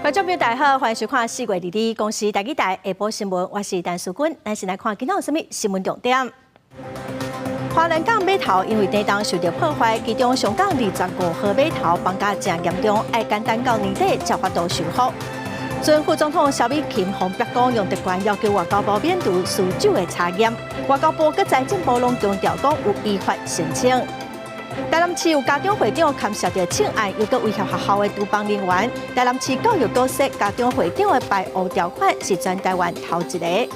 觀眾朋友大家好，歡迎收看四月二二公視台語台下晡新聞，我是陳淑君。咱先來看今仔有啥物新聞重點。花蓮港碼頭因為地動受著破壞，其中上港25號碼頭崩甲誠嚴重，愛等到年底才有法度修復。前副總統蕭美琴予白宮用特權要求外交部免除私酒的查驗，外交部佮財政部攏強調講有依法申請。台南市有家長會長牽涉著性案，又閣威脅學校的督辦人員。台南市教育局說，家長會長的排烏條款是全台灣頭一个。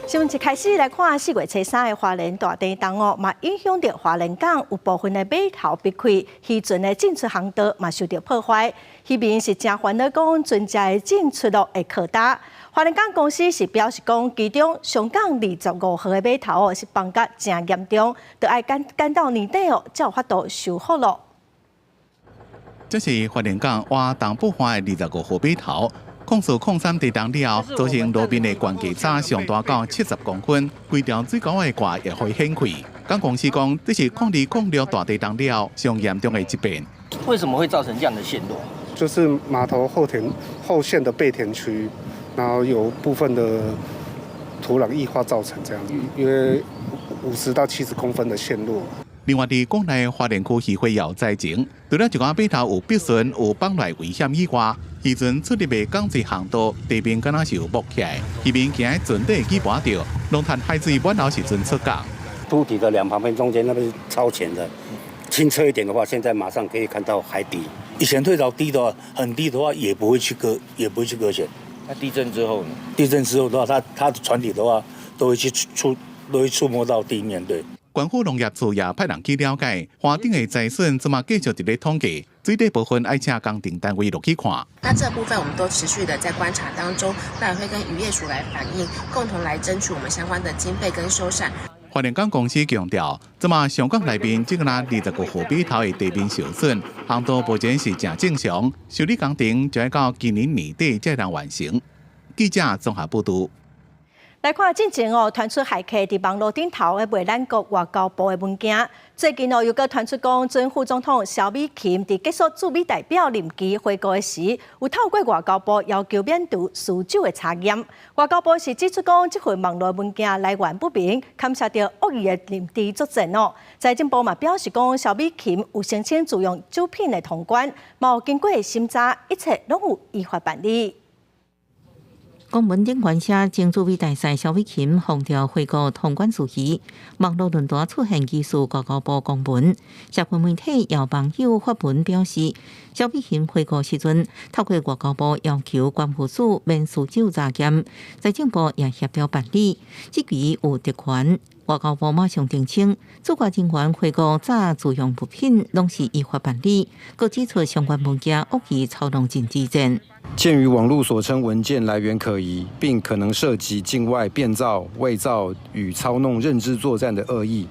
新聞一開始來看4月初3的花蓮大地動哦，嘛影響著花蓮港有部分的碼頭閉開，漁船的進出航道嘛受著破壞。漁民是誠煩惱，講船隻的進出路會靠焦。花蓮港公司是表示講，其中上港25號的碼頭哦是崩甲誠嚴重，著愛等等到年底哦，才有法度修復咯。這是花蓮港倚東部岸的25號碼頭。04/03地動了後，造成路面的懸低差上大到70公分，規條水溝的蓋也會掀開。港公司講，這是02/06大地動了後上嚴重的一遍。為什麼會造成這樣的陷落？就是碼頭後填後線的備填區，然後有部分的土壤液化造成這樣，約50到70公分的陷落。另外，佇港內花蓮區漁會有災情，除了一寡碼頭有逼損、有崩落危險以外，漁船出入的港際航道地面敢若是有木起來，漁民驚船底起跋著，攏趁海水滿流時陣出港。土堤的兩旁邊中間那邊是超淺的，清澈一點的話，現在馬上可以看到海底。以前退潮低的話，很低的話，也不會去擱，也不會去擱淺。那地震之後呢？地震之後的話，它的船底的話，都會去觸，都會觸摸到地面。對。縣府農業處也派人去了解，岸頂的災損，這馬繼續佇咧統計，水底部分愛請工程單位落去看。那這部分我們都持續的在觀察當中，那也會跟漁業署來反映，共同來爭取我們相關的經費跟修繕。花蓮港公司強調，這馬上港內面這個25號碼頭的地面受損，航道目前是誠正常，修理工程就愛到今年年底才能完成。記者綜合報導。來看進前哦，傳出駭客佇網路頂頭咧賣咱國外交部的文件。最近哦，又閣傳出講，前副總統蕭美琴佇結束駐美代表任期回國的時，有透過外交部要求免除私酒的查驗。外交部是指出講，這份網路文件來源不明，牽涉著惡意的認知作戰哦。財政部嘛表示講，蕭美琴有申請自用酒品的通關，嘛有經過審查，一切攏有依法辦理。公文頂懸寫前駐美大使蕭美琴奉調回國通關事宜，網路論壇出現疑似外交部公文，社群媒體有網友發文表示，蕭美琴回國時陣，透過外交部要求關務署免私酒查驗，財政部也協調辦理，這期有特權，外交部馬上澄清，駐外人員回國查自用物品攏是依法辦理，閣指出相關文件惡意操弄認知戰。鑑於網路所稱文件來源可疑，並可能涉及境外變造、偽造與操弄認知作戰的惡意，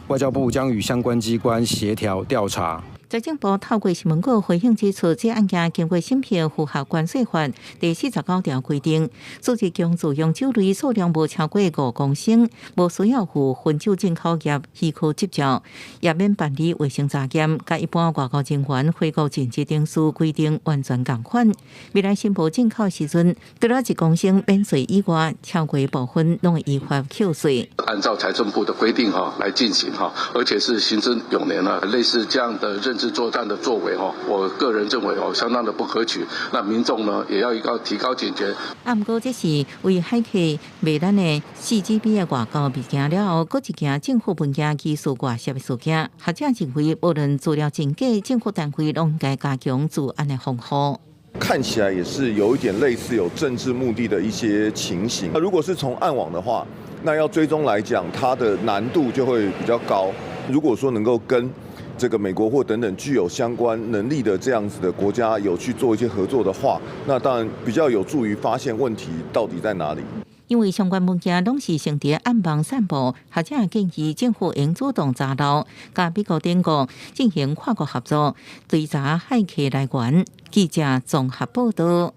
外交部將與相關機關協調調查。財政部透過新聞稿回應指出，這案件經過審批，符合關稅法第49條規定，蘇志強自用酒類數量無超過5公升，無需要附汾酒進口業許可執照，也免辦理衛生查驗，佮一般外交人員回國緊急程序規定完全仝款。未來申報進口時陣，除了1公升免稅以外，超過部分攏會依法扣稅。按照財政部的規定哈來進行哈，而且是行之有年了，類似這樣的認知作戰的作為哦，我個人認為哦，相當的不可取。那民眾呢，也要一個提高警覺。啊，毋過這是為駭客賣咱的4 GB 的外交物件了後，閣一件政府文件疑似外泄的事件。學者認為，無論資料真假，政府單位攏應該加強資安的防護。看起來也是有一點類似有政治目的的一些情形。那如果是從暗網的話，那要追蹤來講，它的難度就會比較高。如果說能夠跟這個美國或等等具有相關能力的這樣子的國家有去做一些合作的話，那當然比較有助於發現問題到底在哪裡。因為相關文件攏是先佇暗網散布，學者建議政府應主動查漏，佮美國等國進行跨國合作，追查駭客來源。記者綜合報道。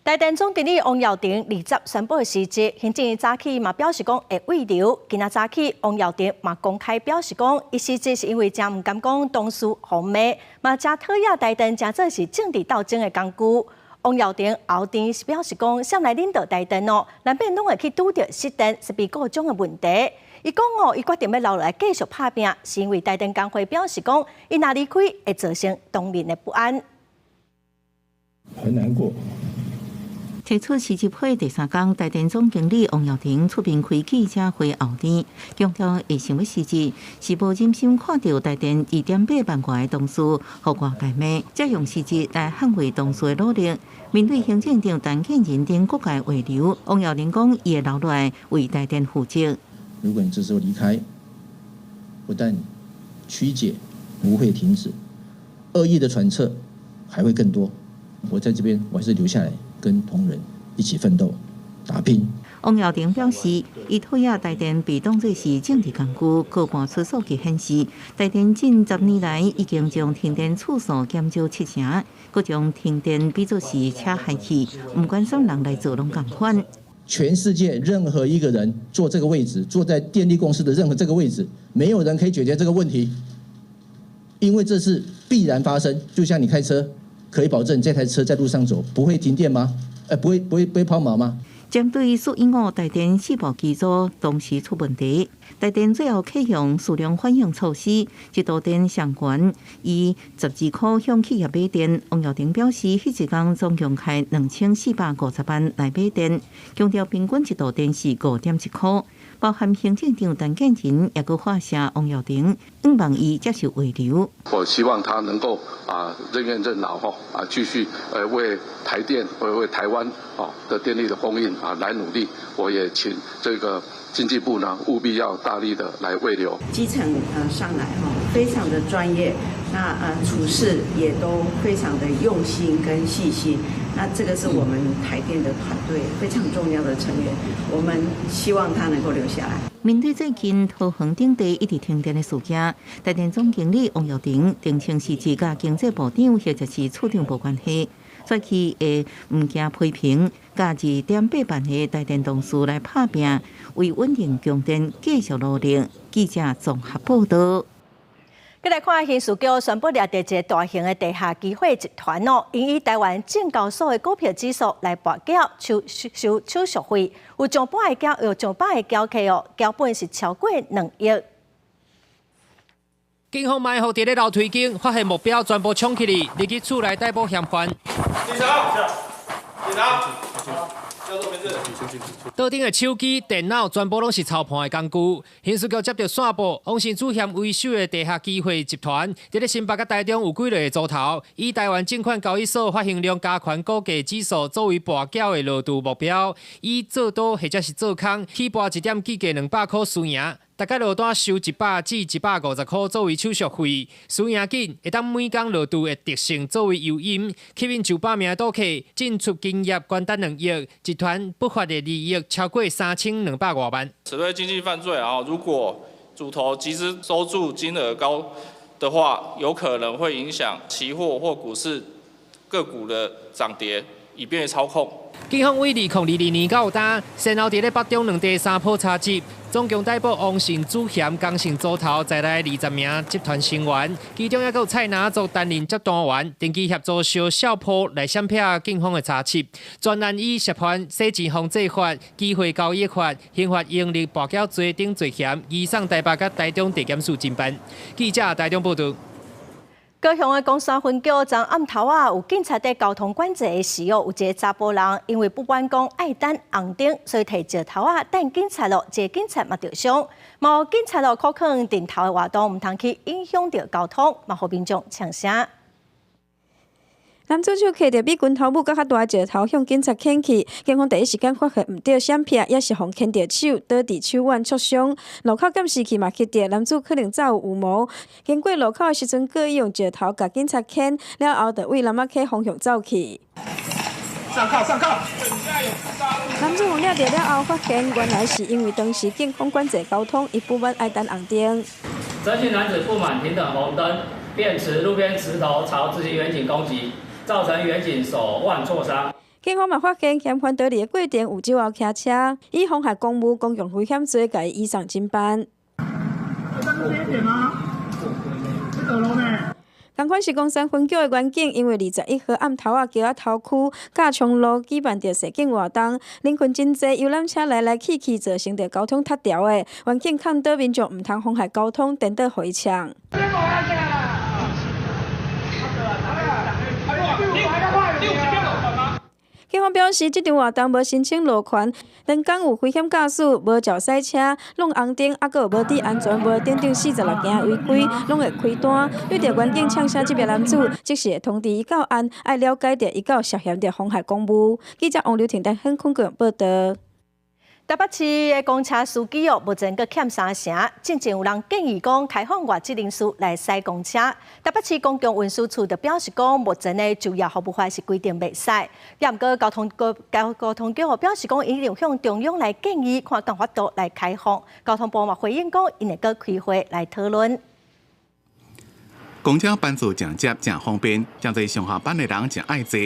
台電總經理王耀庭二十宣布辭職，行政院早起嘛表示講會慰留。今仔早起，王耀庭嘛公開表示講，伊辭職是因為誠毋甘講同事予罵，嘛誠討厭台電誠做是政治鬥爭的工具。王耀庭後天是表示講，啥來領導台電哦，難免攏會去拄著失電、設備故障的問題。伊講哦，伊決定欲留落來繼續拍拚，是因為台電工會表示講，伊若離開會造成同仁的不安。很難過。提出辭職批第三工，台電總經理王耀庭出面開記者會後天，強調會想欲辭職，是無忍心看著台電2.8萬外的同事予外界罵，才用辭職來捍衛同事的努力。面對行政長陳建仁等各界挽留，王耀庭講伊會留落來為台電負責。如果你這時候離開，不但曲解不會停止，惡意的揣測還會更多。我在這邊，我還是留下來跟同仁一起奮鬥打拼。王耀庭表示，伊討厭台電被當作是政治工具，閣搬出數據顯示，台電近10年來已經將停電次數減少7成，閣將停電比作是車害去，毋管啥人來做攏仝款。全世界任何一個人坐這個位置，坐在電力公司的任何這個位置，沒有人可以解決這個問題，因為這是必然發生。就像你開車，可以保證這台車在路上走不會停電嗎？不會拋錨嗎？針對蘇英澳台電四部機組同時出問題，台電最後啟用數量反應措施，一度電上懸以12塊向企業買電。王耀庭表示，彼一工總共開2450萬來買電，強調平均一度電是5.1塊，包含行政長陳建仁也閣發聲王耀庭，向望伊接受慰留。我希望他能夠任怨任勞吼繼續為台電為台灣的電力的供應來努力。我也請這個經濟部呢務必要大力的來慰留。基層上來哈，非常的專業，那處事也都非常的用心跟細心。那這個是我們台電的團隊非常重要的成員，我們希望他能夠留下來。面對最近桃園等地一直停電的事件，台電總經理王耀庭澄清是自佮經濟部長或者是處長無關係，說起會毋驚批評，佮2.8萬个台電同事來拍拚，為穩定供電繼續努力。記者綜合報道。閣來看刑事局宣布掠著一个大型的地下期貨集團哦，𪜶以台灣證交所的股票指數來跋筊收收手續費，有上百个交有上百个交客哦，交本是超過2億。警方埋伏佇咧樓梯間，發現目標全部衝起去，入去厝內逮捕嫌犯。警察，警察，叫做名字。桌頂的手機、電腦全部攏是操盤的工具。刑事局接著線報，王姓主嫌為首的地下期貨集團，佇咧新北佮台中有幾个組頭，以台灣證券交易所發行量加權股價指數作為跋筊的落注目標，以做多或者是做空，起跋一點計價200塊輸贏。逐工落單收100至150塊作為手續費，輸贏緊會當每工落注的特性作為誘因，吸引上百名賭客進出金額高達2億，集團不法的利益超過3200外萬。此類經濟犯罪啊，如果主頭集資收注金額高的話，有可能會影響期貨或股市個股的漲跌，以便於操控。警方為2022年到今，先後佇咧北中兩地三波查緝，總共逮捕王姓主嫌、江姓組頭在內20名集團成員，其中抑閣有蔡拿族擔任接單員，定期協助燒笑鋪來閃避警方的查緝。專案以涉犯洗錢防制法、機會交易法、刑法盈利跋筊罪等罪嫌，移送台北佮台中地檢署偵辦。記者台中報道。高雄的岡山分局昨暗頭仔，有警察佇交通管制的時候，有一个查埔人因為不滿講愛等紅燈，所以提石頭仔擲警察囉，一个警察嘛著傷。嘛予警察囉苦勸擲頭的活動，毋通去影響著交通，嘛予民眾嗆聲。男子手提著比拳頭母閣較大石頭向警察擲去，警方第一時間發現毋對，閃避，也是予牽著手倒佇手腕挫傷。路口監視器嘛翕著男子可能早有預謀，經過路口的時陣，閣用石頭共警察牽，了後就對南仔溪方向走去。上銬上銬！男子予掠著了後，發現原來是因為當時警方管制交通，伊不滿愛等紅燈。這姓男子不滿停等紅燈，便持路邊石頭朝執勤員警攻擊。造成員警手腕挫傷。警方嘛發現嫌犯逃離的過程有酒後騎車，以妨害公務、公共危險罪，共伊移送偵辦。這嗎？仝款是岡山分局的員警，因為21號暗頭仔橋仔頭區甲昌路舉辦著踅警活動，人群真濟，遊覽車來來去去，造成著交通塞牢的。員警勸導民眾毋通妨害交通，顛倒予伊嗆。警方表示，這場活動無申請路權，當工有危險駕駛、無照賽車、弄紅燈，猶閣有無佇安全帽等等46件違規，攏會開單。對著員警嗆聲這名男子，即時會通知伊到案，愛了解著伊敢有涉嫌著妨害公務。記者王劉婷台很昆報道。台北市的公車司機哦，目前閣欠三成。進前有人建議講開放外籍人士來駛公車。台北市公共運輸處就表示講，目前的就業服務法是規定袂使。也毋過交通局表示講，已經向中央來建議，看敢有法度來開放。交通部嘛回應講，𪜶會閣開會來討論。公車班次誠接誠方便，誠濟上下班的人誠愛坐。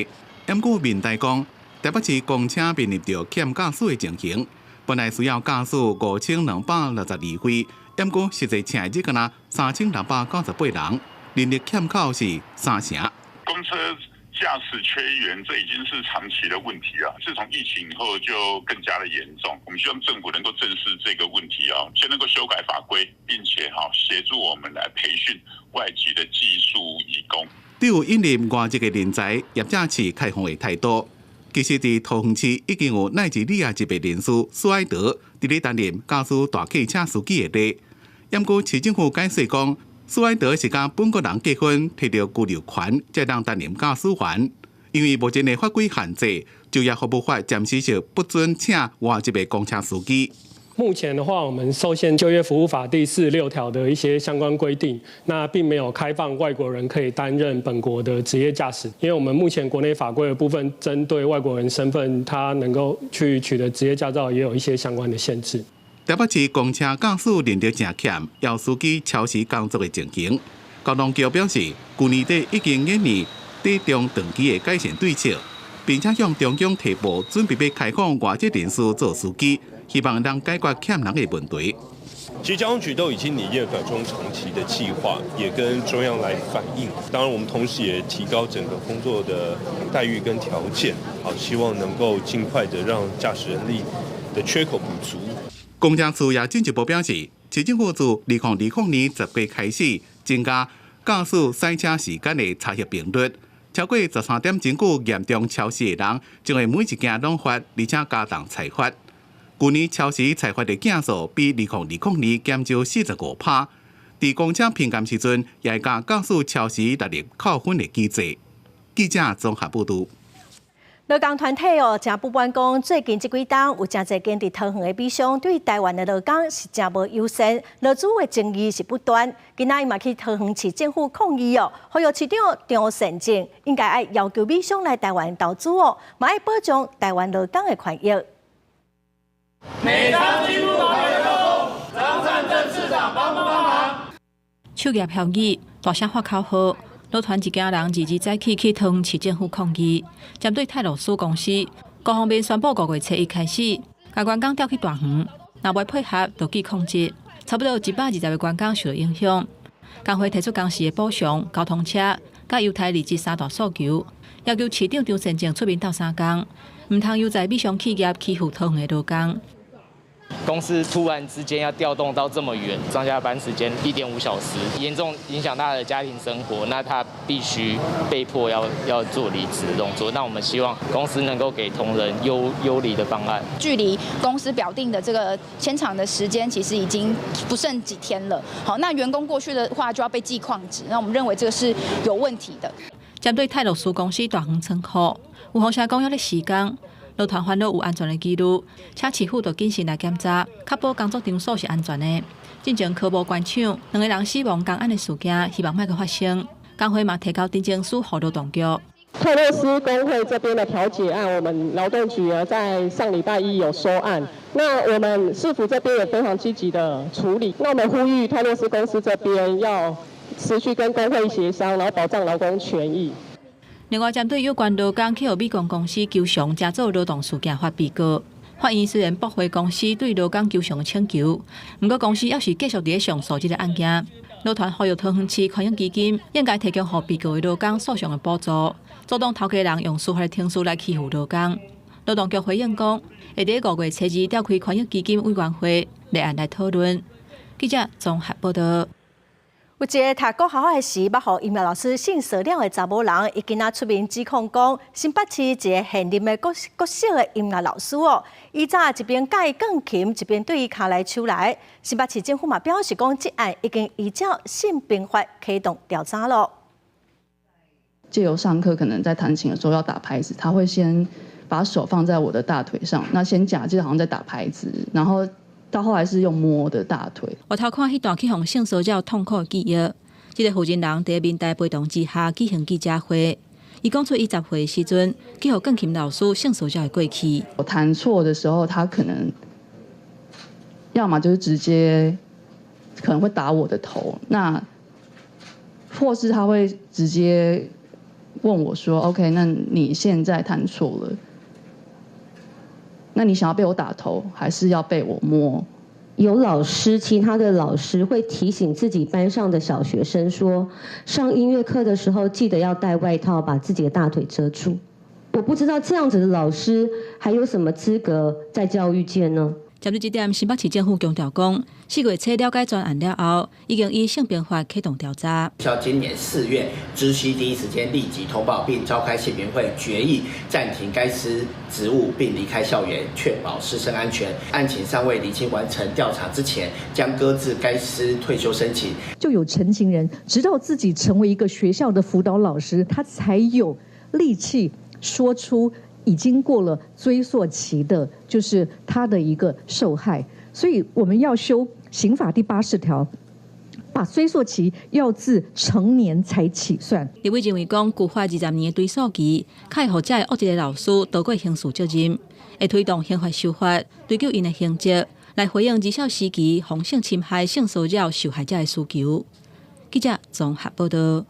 毋過面對講，台北市公車面臨著欠駕駛的情形。本來需要駕駛5262位，毋過實際請的只若3698人，人力欠口是三成。公車駕駛缺員，這已經是長期的問題啊！自從疫情以後就更加的嚴重。我們希望政府能夠正視這個問題啊，先能夠修改法規，並且哈協助我們來培訓外籍的技術移工。對有引入外籍的人才，業者持開放的態度。其實，佇桃園市已經有奈及利亞籍的人士蘇埃德佇咧擔任駕駛大客車司機的例。毋過市政府解釋講，蘇埃德是佮本國人結婚，提著居留權，才當擔任駕駛員。因為目前的法規限制，就業服務法暫時是不准請外籍的公車司機。目前的話，我們受限就業服務法第46條的一些相關規定，那並沒有開放外國人可以擔任本國的職業駕駛，因為我們目前國內法規的部分，針對外國人身份，他能夠去取得職業駕照，也有一些相關的限制。台北市公車駕駛人力誠欠，有司機超時工作的情形。交通局表示，去年底已經研擬短中長期的改善對策，並且向中央提報，準備欲開放外籍人士做司機。希望能解決欠人的問題。其實交通局都已經擬定短中長期的計劃，也跟中央來反映。當然，我們同時也提高整個工作的待遇跟條件，好，希望能夠盡快的讓駕駛人力的缺口補足。公車處也進一步表示，市政府自2020年10月開始增加駕駛賽車時間的查核頻率，超過13點鐘久嚴重超時的人，將會每一件攏罰，而且加重裁罰。去年超時裁罰的件數比2020年減少45%。佇公車評鑑時陣，也會共駕駛超時納入扣分的機制。記者綜合報導。勞工團體哦，誠不滿講，最近這幾冬有誠濟間佇桃園的米商對台灣的勞工是誠無友善，勞資的爭議是不斷。今仔日嘛去桃園市政府抗議哦，呼籲市長張善政應該愛要求米商來台灣投資哦，嘛愛保障台灣勞工的權益。美商進入桃園勞工，張善政市長幫不幫忙？手舉標語，大聲喊口號，勞團一家人22早起去桃園市政府抗議，針對泰諾斯公司各方面宣布5月7日開始，共員工調去大園，若袂配合，就寄曠職。差不多有120個員工受到影響。工會提出工時的補償、交通車、佮優待離職三大訴求，要求市長張善政出面鬥相共，毋通由在米商企業欺負桃園的勞工。公司突然之間要調動到這麼遠，上下班時間1.5小時，嚴重影響他的家庭生活，那他必須被迫要做離職的動作。那我們希望公司能夠給同仁優離的方案。距離公司表定的這個遷廠的時間，其實已經不剩幾天了。好，那員工過去的話就要被記曠職，那我們認為這個是有問題的。針對泰諾斯公司大園倉庫有風聲講猶咧施工。勞團煩惱有安全的疑慮，請市府就謹慎來檢查，確保工作場所是安全的。進前科無關廠，兩個人死亡工安的事件，希望莫閣發生。工會嘛提交陳情書予勞動局。泰諾斯工會這邊的調解案，我們勞動局啊在上禮拜一有收案。那我們市府這邊也非常積極的處理。那我們呼籲泰諾斯公司這邊要持續跟工會協商，然後保障勞工權益。另外，針對有關勞工去予美光公司求償，成做勞動事件發被告。法院雖然駁回公司對勞工求償請求，毋過公司猶是繼續佇咧上訴這个案件。勞團呼籲桃園市權益基金應該提供予被告的勞工訴訟的補助，阻擋頭家人用司法的程序來欺負勞工。勞動局回應講，會佇5月初二召開權益基金委員會立案來討論。記者綜合報道。有一个讀國校的時，捌予音樂老師性騷擾的查某人，伊今仔出面指控講，新北市一个現任的國國小的音樂老師哦，伊早一邊教伊鋼琴，一邊對伊跤來手來。新北市政府嘛表示講，這案已經依照性平法啟動調查咯。借由上課，可能在彈琴的時候要打拍子，他會先把手放在我的大腿上，那先假借好像在打拍子，然後。到後來是用摸的大腿。我頭看彼段去予性騷擾痛苦的記憶。這个負責人佇民代陪同之下舉行記者會，伊講出伊10歲時陣去予鋼琴老師性騷擾的過去。我彈錯的時候，他可能要麼就是直接可能會打我的頭，那或是他會直接問我說：“OK，那你現在彈錯了。”那你想要被我打頭，還是要被我摸？有老師，其他的老師會提醒自己班上的小學生說，上音樂課的時候記得要帶外套，把自己的大腿遮住。我不知道這樣子的老師還有什麼資格在教育界呢？針對這點，新北市政府強調講，4月初了解全案了後，已經以性平法啟動調查。到今年4月，知悉第一時間立即通報並召開性平會決議，暫停該師職務並離開校園，確保師生安全。案情尚未釐清完成調查之前，將擱置該師退休申請。就有陳情人，直到自己成為一個學校的輔導老師，他才有力氣說出。已經過了追溯期的，就是他的一個受害，所以我們要修刑法第80條，把追溯期要自成年才起算。立委認為講，舊法20年的追溯期，較會予這个惡質的老師逃過刑事責任，會推動刑法修法，追究𪜶的刑責，來回應兒少時期予性侵害、性騷擾受害者的需求。記者綜合報道。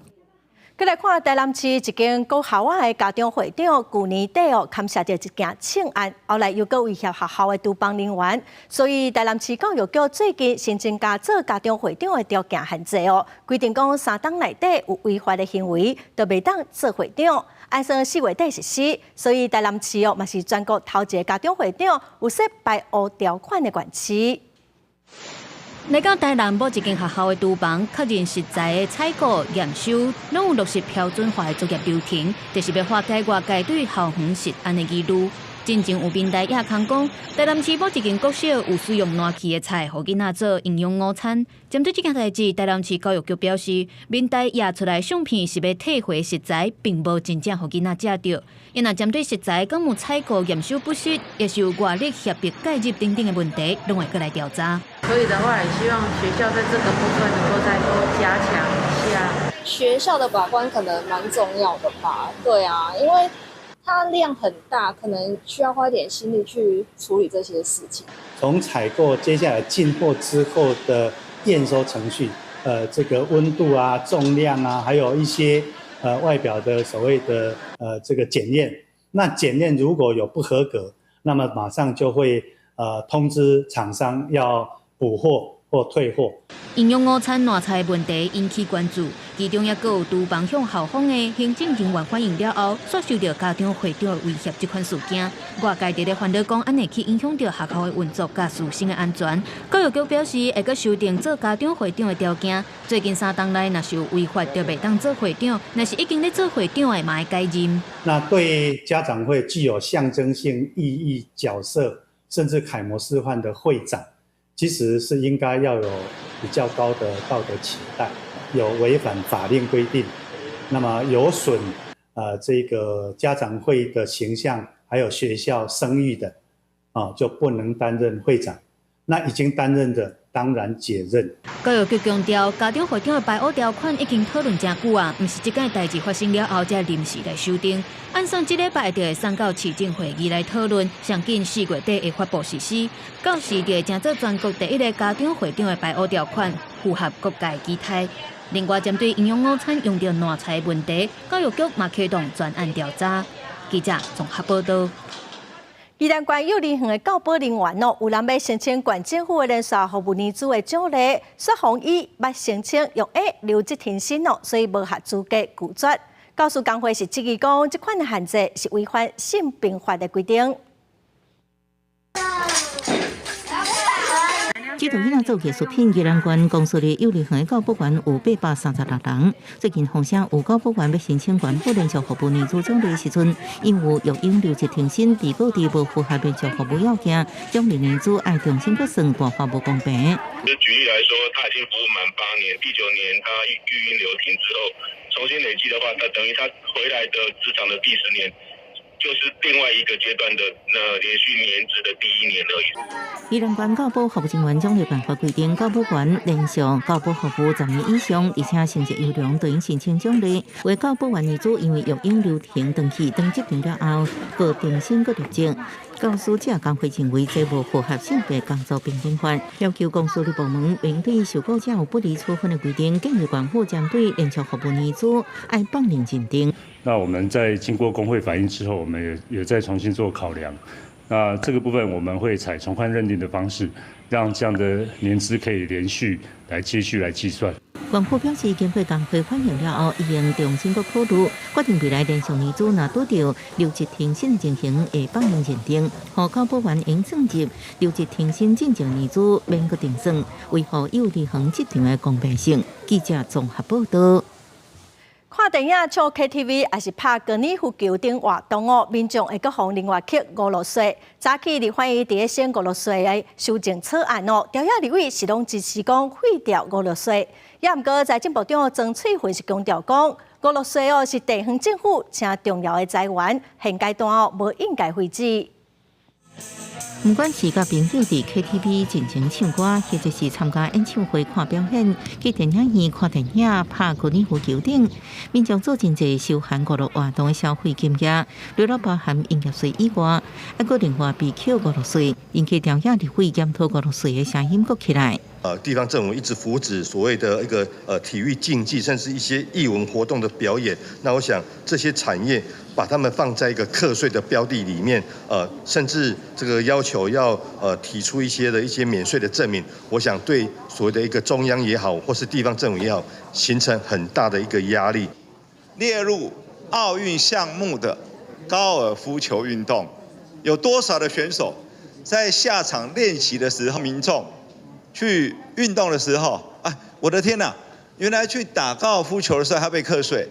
閣來看台南市一間國校的家長會長，舊年底哦，牽涉著一件性案，後來又閣威脅學校的廚房人員，所以台南市教育局最近新增加做家長會長的條件限制哦，規定講3冬內底有違法的行為，就袂當做會長。按算4月底實施，所以台南市哦嘛是全國頭一个家長會長有設排烏條款的縣市。來到台南某一間學校的廚房，確認食材的採購、驗收，攏有落實標準化的作業流程，就是欲化解外界對校園食安的疑慮。進前有民代也空講，台南市某一間國小有使用爛去的菜，予囡仔做營養午餐。針對這件代誌，台南市教育局表示，民代掖出來相片是欲退回食材，並無真正予囡仔食著。伊若針對食材敢有採購驗收不實，抑是有外力協力介入等等的問題，攏會閣來調查。可以的話，也希望學校在這個部分能夠再多加強一下。學校的把關可能蠻重要的吧？對啊，因為它量很大，可能需要花一點心力去處理這些事情。從採購接下來進貨之後的驗收程序，這個溫度啊、重量啊，還有一些外表的所謂的這個檢驗。那檢驗如果有不合格，那麼馬上就會通知廠商要補貨或退貨。營養午餐爛菜問題引起關注，其中抑閣有廚房向校方的行政人員反映了後，煞受著家長會長的威脅這款事件。外界佇咧煩惱講，按呢會去影響著學校的運作佮師生的安全。教育局表示，會閣修訂做家長會長的條件。最近3冬內，若是有違法，就袂當做會長；若是已經咧做會長的，嘛愛解任。那對家長會具有象徵性意義角色，甚至楷模示範的會長，其實是應該要有比較高的道德期待，有違反法令規定，那麼有損這個家長會的形象，還有學校聲譽的，啊，就不能擔任會長。那已經擔任的，當然解任。教育局強調，家長會長的排烏條款已經討論誠久啊，毋是這件代誌發生了後才臨時來修訂。按算這禮拜就會送到市政會議來討論，上緊4月底會發布實施，到時就會成做全國第一个家長會長的排烏條款，符合國家期待。另外，針對營養午餐用著爛菜問題，教育局嘛啟動專案調查。記者綜合報道。宜蘭縣幼兒園的教保人員哦，有人欲申請縣政府的連續服務年資的獎勵，煞予伊捌聲稱育嬰留職停薪哦，所以無合資格拒絕。教師工會是質疑講，這款的限制是違反性平法的規定。這套囡仔做藝術品，宜蘭縣公私立幼兒園教保員有836人。最近風聲有教保員欲申請縣府連續服務年資獎勵時陣，因有育嬰留職停薪，被告佇無符合連續服務要件，獎勵年資愛重新閣算，大發無公平。就舉例來說，他已經服務滿8年，第9年他育嬰留停之後，重新累計的話，他等於他回來的職場的第10年。就是另外一個階段的那連續年資的第1年而已。宜蘭縣教保服務人員獎勵辦法規定，教保員連續教保服務10年以上，而且成績優良，對應申請獎勵。為教保員年資因為育嬰留停轉去轉職場了後，閣重新閣入職。教師者工會認為這無符合性別工作平等法，要求公司的部門面對受僱者有不利處分的規定，建議縣府針對連續服務年資愛放任認定。那我們在經過工會反映之後，我們也再重新做考量。那這個部分我們會採從寬認定的方式，讓這樣的年資可以連續來接續來計算。縣府表示，經過工會反映了後，已經重新閣考慮，決定未來連續年資若拄著留職停薪的情形，會放任認定，予教保員應算入留職停薪進前年資免閣重算，維護幼兒園職場的公平性。記者綜合報道。看電影、唱 KTV，抑是拍高爾夫球等活動哦，民眾會閣予另外扣娛樂稅。早起立法院佇咧審娛樂稅的修正草案哦，朝野立委是攏支持講廢掉娛樂稅。也毋過財政部長曾翠芬是強調講，娛樂稅哦是地方政府誠重要的財源，現階段哦無應該廢止。毋管是佮朋友佇 KTV 盡情唱歌，或者是參加演唱會看表演，去電影院看電影、拍高爾夫球等，民眾做真濟休閒娛樂活動的消費金額，除了包含營業稅以外，還閣另外被扣娛樂稅，引起朝野立委檢討娛樂稅的聲音閣起來。地方政府一直扶植所謂的一個體育競技，甚至一些藝文活動的表演。那我想這些產業把他們放在一個課稅的標的裡面，甚至這個要求要提出一些的一些免稅的證明。我想對所謂的一個中央也好，或是地方政府也好，形成很大的一個壓力。列入奧運項目的高爾夫球運動，有多少的選手在下場練習的時候，民眾去運動的時候，啊，我的天哪！原來去打高爾夫球的時候，還被課稅。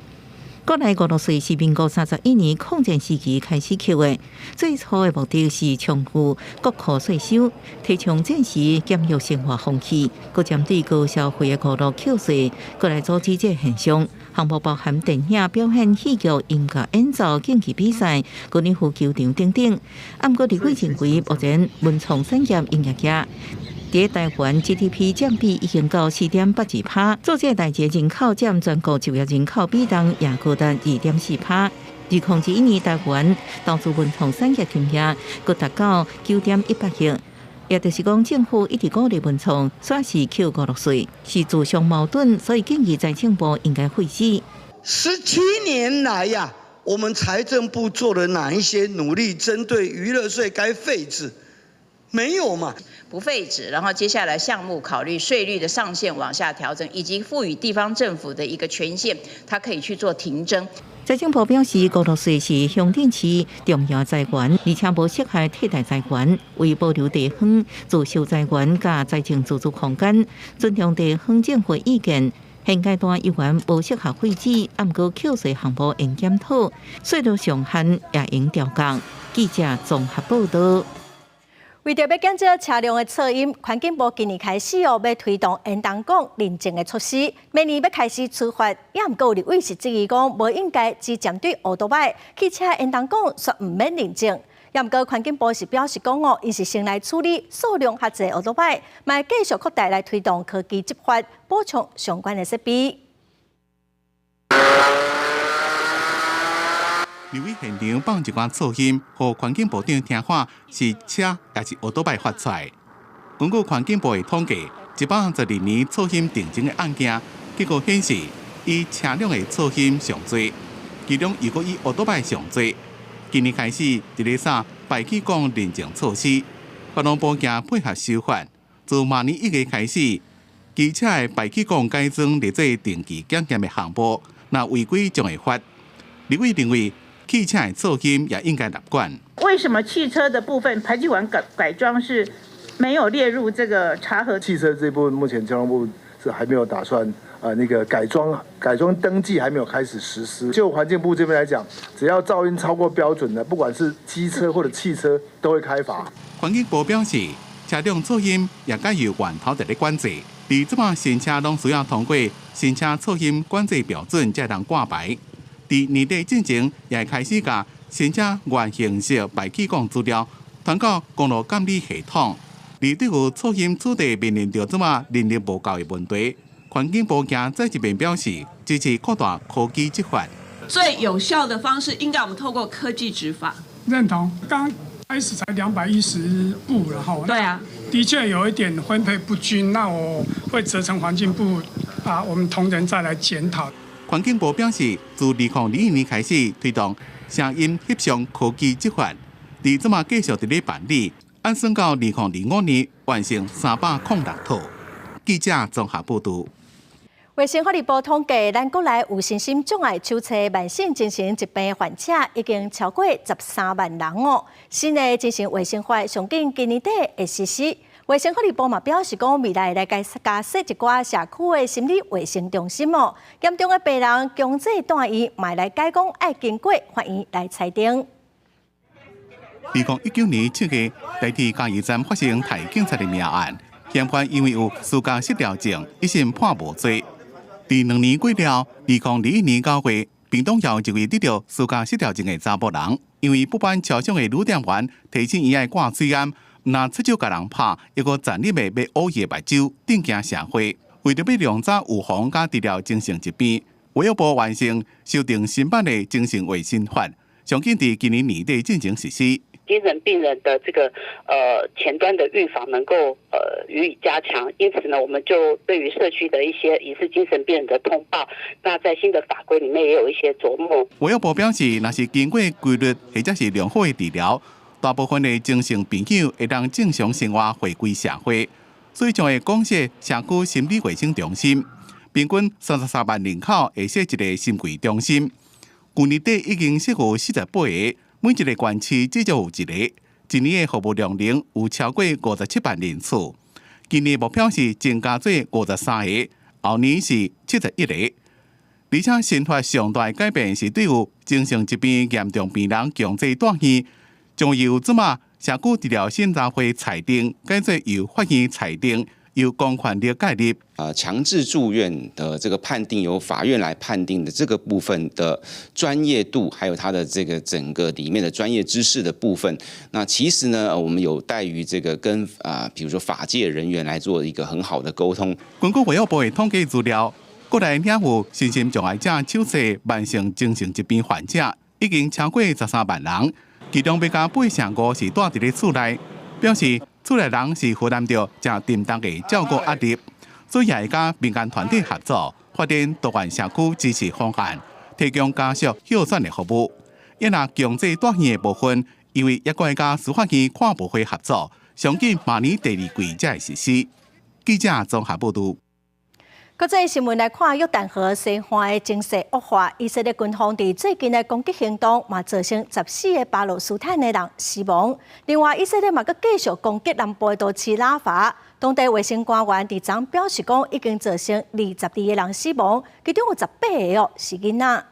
國內娛樂稅是民國31年抗戰時期開始扣的，最初的目的是充付國庫稅收，提倡戰時儉約生活風氣，閣針對高消費的娛樂扣稅，閣來阻止這個現象。項目包含電影、表演、戲劇、音樂演奏、競技比賽、高爾夫球場等等。毋過立委認為，目前文創產業營業額佇台灣 GDP 佔比已經到4.82%，做這個代誌人口佔全國就業人口比重也高達2.4%。2021年台灣投資文創產業金額閣達到9.18億，也就是講政府一直鼓勵文創，煞是扣娛樂稅，是自相矛盾，所以建議財政部應該廢止。17年來呀，我們財政部做了哪一些努力，針對娛樂稅該廢止？沒有嘛？不廢止，然後接下來項目考慮稅率的上限往下調整，以及賦予地方政府的一個權限，它可以去做停徵。財政部表示，娛樂稅是鄉鎮市重要財源，而且無適合替代財源，為保留地方自收財源佮財政自主空間，尊重地方政府意見。現階段猶原無適合廢止，毋過扣稅項目應檢討，稅率上限也應調降。記者綜合報道。為著欲減少車輛的噪音，環境部今年開始哦，欲推動煙囱管認證的措施。明年欲開始處罰，也毋過有立委是質疑講，無應該只針對歐多擺汽車煙囱管煞毋免認證。也毋過環境部是表示講哦，𪜶是先來處理數量較濟歐多擺，嘛會繼續擴大來推動科技執法，補充相關的設備。立委現場放一寡噪音，予環境部長聽看是車抑是歐多擺發出來。根據環境部的統計，112年噪音定偵的案件，結果顯示以車輛的噪音上濟，其中又閣以歐多擺上濟。今年開始，佇咧掃排氣管認證措施，交通部驚配合修法，自明年1月開始，機車的排氣管改裝列做定期檢驗的項目，若違規將會罰。立委認為，汽車的噪音也應該納管。為什麼汽車的部分排氣管改裝是沒有列入這個查核？汽車這部分目前交通部是還沒有打算那個改裝登記還沒有開始實施。就環境部這邊來講，只要噪音超過標準的，不管是機車或者汽車，都會開罰。環境部表示，車輛噪音也該由源頭佇咧管制。而這擺新車攏需要通過新車噪音管制標準，才通掛牌。佇年底進前，也開始共新車原形式排氣管資料傳到公路監理系統。而對於噪音取締面臨著這麼人力無夠的問題，環境部驚再一遍表示支持擴大科技執法。最有效的方式，應該我們透過科技執法。認同，剛開始才210部了哈。對啊，的確有一點分配不均，那我會責成環境部啊，我們同仁再來檢討。環境部表示，自2021年開始推動聲音翕相科技執法，佇這馬繼續佇咧辦理，按算到2025年完成306套。記者綜合報導。衛生福利部統計，咱國內有身心障礙手冊慢性精神疾病患者已經超過13萬人哦。新的精神衛生法上緊今年底會實施。衛生福利部嘛表示講，未來來加設一寡社區的心理衛生中心哦。嚴重的病人強制住院，嘛來改講愛經過法院來裁定。2019年7月，台鐵嘉義站發生刣警察的命案，嫌犯因為有思覺失調症，一審判無罪。佇2年過了，2021年9月，屏東有一位得著思覺失調症的查埔人，因為不滿車廂的女店員提醒伊愛掛喙罨，毋但出手共人拍，猶閣殘忍的欲挖伊的目睭，震驚社會。為著欲量早預防佮治療精神疾病，衛福部完成修訂新版的精神衛生法，上緊佇今年年底進行實施。精神病人的這個前端的預防能夠予以加強，因此呢，我們就對於社區的一些疑似精神病人的通報，那在新的法規裡面也有一些著墨。衛福部表示，若是經過規律或者是良好的治療，大部分的精神病友會當正常生活，回歸社會。所以將會廣設社區心理衛生中心，平均33萬人口會設一個心衛中心。去年底已經設有48個。每一個縣市至少有一個，一年的服務量能有超過57萬人次。今年目標是增加做53個，後年是71個。而且新法上大的改變是對有精神疾病嚴重病人強制住院，將由這馬社區治療審查會裁定，改做由法院裁定，由公權力介入。強制住院的這個判定由法院來判定的這個部分的專業度，還有它的這個整個裡面的專業知識的部分，那其實呢，我們有待於這個跟啊，比如說法界人員來做一個很好的溝通。根據衛福部的統計資料，國內領有身心障礙者手冊慢性精神疾病患者已經超過13萬人，其中欲加8成5是蹛佇咧厝內，表示厝內人是負擔著誠沉重的照顧壓力。所以也會佮民間團體合作，發展多元社區支持方案，提供家屬歇轉的服務。抑若強制住院的部分，因為猶閣愛佮司法院跨部會合作，上緊明年第二季才會實施。記者綜合報導。國際新聞來看，約旦河西岸的情勢惡化，以色列軍方佇最近的攻擊行動，嘛造成14個巴勒斯坦的人死亡。另外，以色列嘛閣繼續攻擊南部的都市拉法，當地衛生官員佇昨表示講，已經造成22個人死亡，其中有18個哦是囡仔。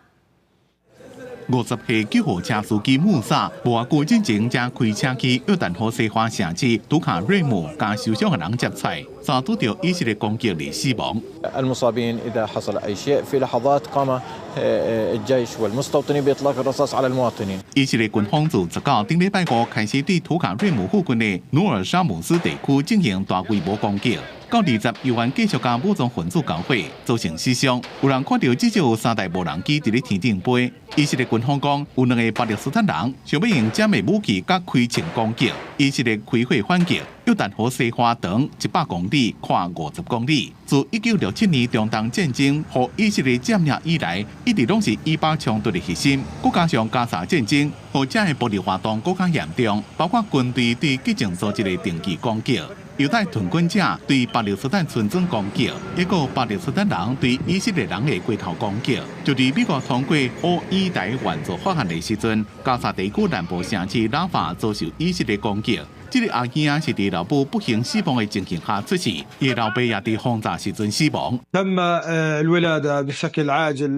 50歲救護車司機穆薩，無偌久進前才開車去約旦河西岸城市圖卡瑞姆，共受傷的人接載，遭拄著以色列攻擊而死亡。 المصابين إذا حصل أي شيء في لحظات قام الجيش والمستوطنين بإطلاق الرصاص على المواطنين。以色列軍方自19頂禮拜五開始對圖卡瑞姆附近的努爾沙姆斯地區進行大規模攻擊。到20猶原繼續共武裝分子交火，造成死傷。有人看著至少有三台無人機佇咧天頂飛。以色列軍方講，有兩个巴勒斯坦人想欲用這枚武器佮開槍攻擊，以色列開火反擊，約旦河西岸長100公里，寬50公里。自1967年中東戰爭予以色列佔領以來，一直攏是以巴衝突的核心。閣加上加沙戰爭，予這个暴力活動閣較嚴重，包括軍隊對激進組織的定期攻擊。猶太屯軍者對巴勒斯坦村莊攻擊，抑閣巴勒斯坦人對以色列人的街頭攻擊。就佇美國通過烏以台援助法案的時陣，加沙地區南部城市拉法遭受以色列攻擊。這个阿囝是佇老母不幸死亡的情形下出世，伊老爸也佇轟炸時陣死亡。 تم الولادة بشكل عاجل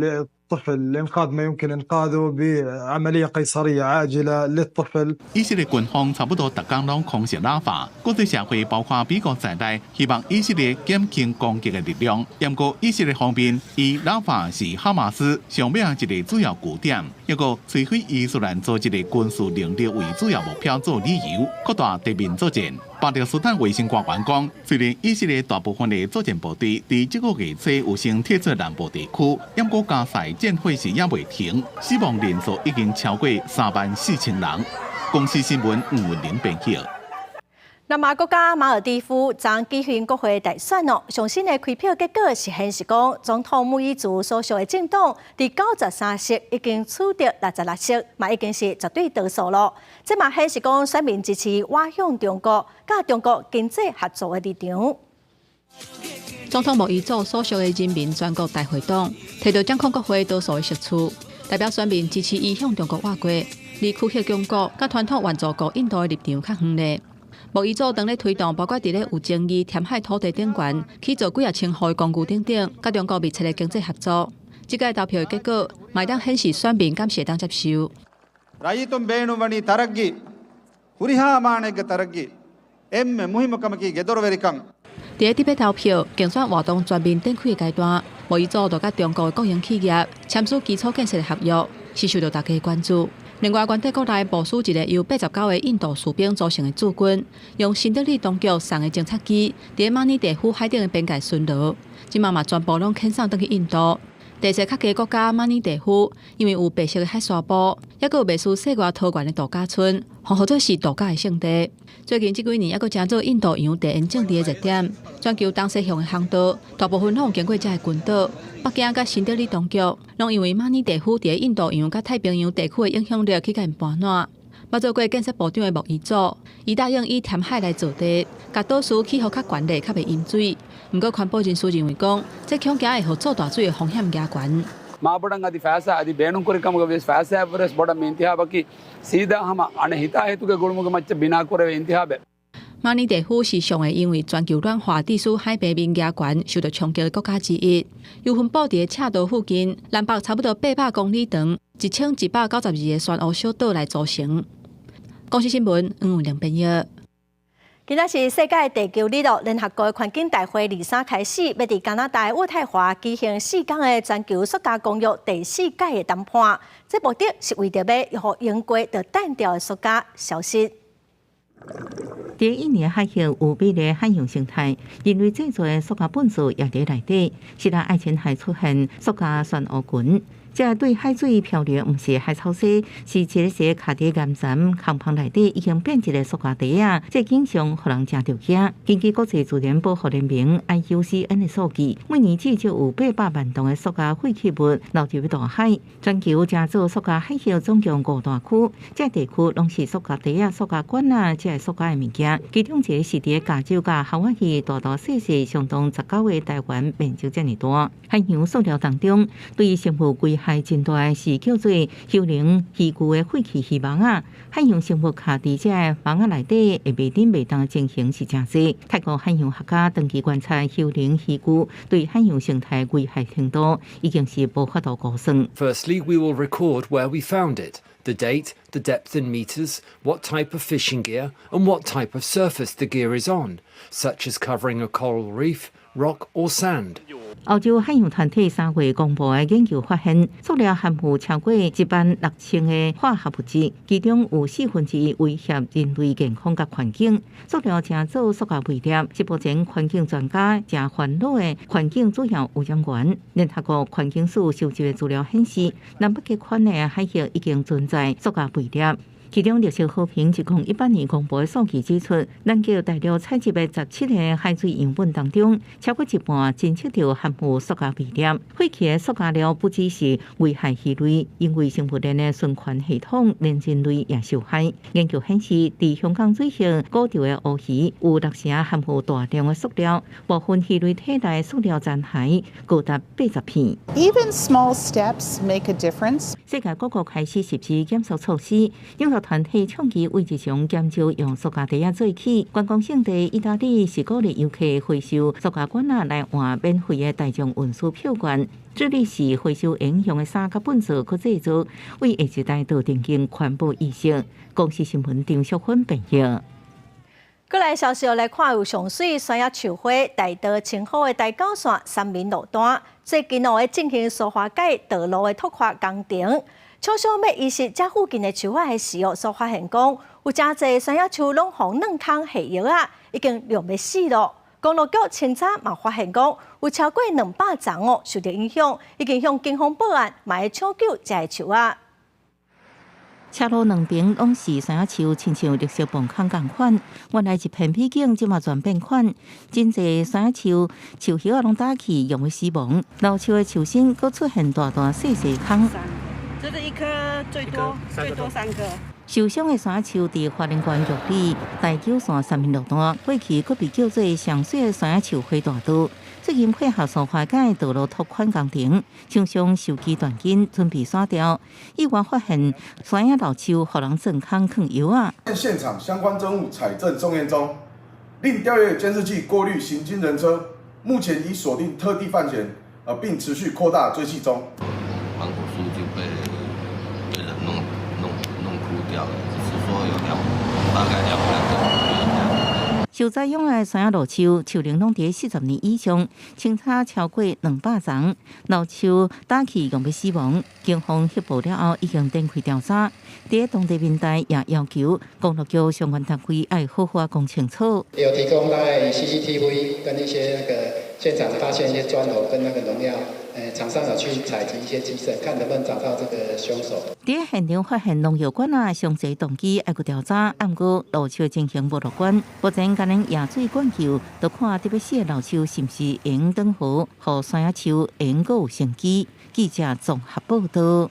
للطفل لإنقاذ ما يمكن إنقاذه بعملية قيصرية عاجلة للطفل。以色列軍方差不多逐工攏空襲拉法，國際社會包括美國在內，希望以色列減輕攻擊的力量。毋過以色列方面，以拉法是哈馬斯上尾一个主要據點，抑閣摧毀伊斯蘭組織的軍事能力為主要目標做理由，擴大地面作戰。巴勒斯坦衛生官員講，雖然以色列大部分的作戰部隊佇這個月初有先撤出南部地區，毋過加沙戰火是猶未停，死亡人數已經超過34,000人。公視新聞吳文玲編輯。南亞國家馬爾地夫昨舉行國會大選哦，上新的開票結果是顯示講，總統穆伊茲所屬的政黨佇93席已經取得66席，嘛已經是絕對多數咯。這嘛顯示講選民支持倚向中國，佮中國經濟合作的立場。總統穆伊茲所屬的人民全國大會黨提到掌控國會多數的席次，代表選民支持伊向中國倚過，而區隔中國佮傳統援助國印度的立場較遠咧。穆伊茲當咧推動，包括佇咧有爭議填海土地頂懸，起造幾仔千戶的公寓等等，佮中國密切的經濟合作。這屆投票的結果，嘛會當顯示選民敢是會當接受。 رَئِّيتُنْ بޭނުންވަނީ تَرَއްޤީ ހުރިހާ މާނައެއްގެ تَرَއްޤީ އެންމެ މުހިންމު ކަމަކީ ގެދޮރުވެރިކަން。佇咧特別投票競選活動全面展開的階段，穆伊茲就佮中國的國營企業簽署基礎建設的合約，是受到大家的關注。另外，原底國內部署一个由89個印度士兵組成的駐軍，用新德里當局送的偵察機，佇馬爾地夫海頂的邊界巡邏。這馬嘛全部攏遣送轉去印度。地勢較低國家馬爾地夫，因為有白色的海沙埔，抑閣有袂輸世外桃源的度假村，號做是度假的勝地。最近這幾年，抑閣成做印度洋地緣政治的熱點。全球東西向的航道，大部分攏有經過這个群島。北京佮新德里當局，攏因為馬爾地夫佇印度洋佮太平洋地區的影響力去共𪜶盤撋。捌做過建設部長的穆伊茲，伊答應以填海來造地，共島嶼起予較懸咧，較袂淹水。毋過，環保人士認為講，這恐驚會予做大水的風險加懸。 މާބޮޑަށް އަދި ފައިސާ އަދި ބޭނުންކުރި ކަމުގައި ފައިސާއަށްވުރެ ބޮޑަށް މި އިންތިހާބަކީ ސީދާ ހަމަ އަނެއް ހިތާހިތުގެ ގުޅުމުގެ މައްޗަށް ބިނާކުރެވޭ އިންތިހާބެއް。馬爾地夫是上个因為全球暖化致使海平面加懸受到衝擊的國家之一。又分布佇赤道附近，南北差不多800公里長，1192個漩渦小島來組成。公視新聞黃文玲編譯。今仔是世界地球日咯，聯合國環境大會23開始，欲佇加拿大渥太華舉行4天的全球塑膠公約第四屆的談判。這目的是為著欲予用過就擲掉的塑膠消失。佇印尼海域有美麗海洋生態，人類製造的塑膠糞埽也佇內底，是來愛琴海出現塑膠漩渦群。這對海水漂流，毋是海草沙，是一个一个卡佇岩層空縫內底已經變一个塑膠袋仔，這景象予人誠著驚。根據國際自然保護聯盟 IUCN 的數據，每年至少有800萬噸的塑膠廢棄物流入大海。全球成做塑膠海域總共五大區，這地區攏是塑膠袋仔、塑膠管仔，這个塑膠的物件。其中一个是佇加州佮夏威夷大大細細相當19个台灣面積遮爾大。海洋塑料當中，對生物危害真大的是叫做幽靈漁具的廢棄漁網仔。海洋生物卡佇這个網仔內底會袂振袂動的情形是誠濟。泰國海洋學家長期觀察幽靈漁具對海洋生態危害程度，已經是無法度估算。 Firstly, we will record where we found it, the date, the depth in meters, what type of fishing gear, and what type of surface the gear is on, such as covering a coral reef, rock or sand. 歐洲海洋團體3月公布的研究發現，塑料含有超過16,000個化學物質，其中有1/4威脅人類健康佮環境。塑料成做塑膠微粒，是目前環境專家誠煩惱的環境主要污染源。聯合國環境署收集的資料顯示，南北極圈的海域已經存在塑膠微粒。其中綠色和平2018年公布的數據指出，南極大陸採集的17個海水樣本當中，超過一半偵測著含有塑膠微粒。廢棄的塑膠料不只是危害魚類，因為生物鏈的循環系統，連人類也受害。研究顯示，佇香港水域捕著的烏魚有六成含有大量的塑料，部分魚類體內塑料殘骸高達80片。 Even small steps make a difference. 世界各國開始實施減塑措施，養護團體倡議為日常減少用塑膠袋仔做起。觀光勝地意大利是鼓勵遊客回收塑膠罐仔來換免費的大眾運輸票券。致力是回收會用的衫佮糞埽去製作，為下一代奠定環保意識。公視新聞張淑芬編譯。閣來消息來看，有上媠山仔樹花大道清好的台九線三民路段，最近哦咧進行蘇花改道路的拓寬工程。廠商欲移植這附近的樹仔的時候，所發現講有誠濟山仔樹攏予軟空下藥仔，已經涼欲死囉。公路局清查嘛發現講有超過200叢哦受著影響，已經向警方報案，嘛會搶救這个樹仔。車路兩邊攏是山仔樹，親像綠色磅空仝款。原來一片美景，這馬全變款。真濟山仔樹樹葉仔攏焦去，用欲死亡。老樹的樹身閣出現大大細細空。這是一棵最多最多三棵。受傷的山仔樹佇花蓮縣玉里台九線三民路段，過去閣被叫做上媠的山仔樹花大道。最近配合蘇花改道路拓寬工程，廠商收機斷根，準備刪掉。意外發現山仔老樹予人鑽空囥藥仔。現場相關證物採證送驗中，另調閱監視器過濾行經人車，目前已鎖定特定犯嫌，並持續擴大追緝中。芒果樹就被人弄枯掉了，只是說有大概200個左右這樣。受災養的山仔老樹，樹齡攏佇40年以上，清查超過200叢，老樹焦去用欲死亡。警方翕報了後，已經展開調查。佇當地民代也要求公路局相關單位愛好好講清楚。有提供大概 CCTV 跟一些那個現場發現一些磚頭跟那個農藥，廠商有去採集一些跡證，看能不能找到這個兇手。佇現場發現農藥罐仔，詳細動機愛閣調查，毋過老樹情形無樂觀。目前干焦野水灌救，著看得欲死的老樹是毋是會用轉好，予山仔樹會閣有生機。記者綜合報導。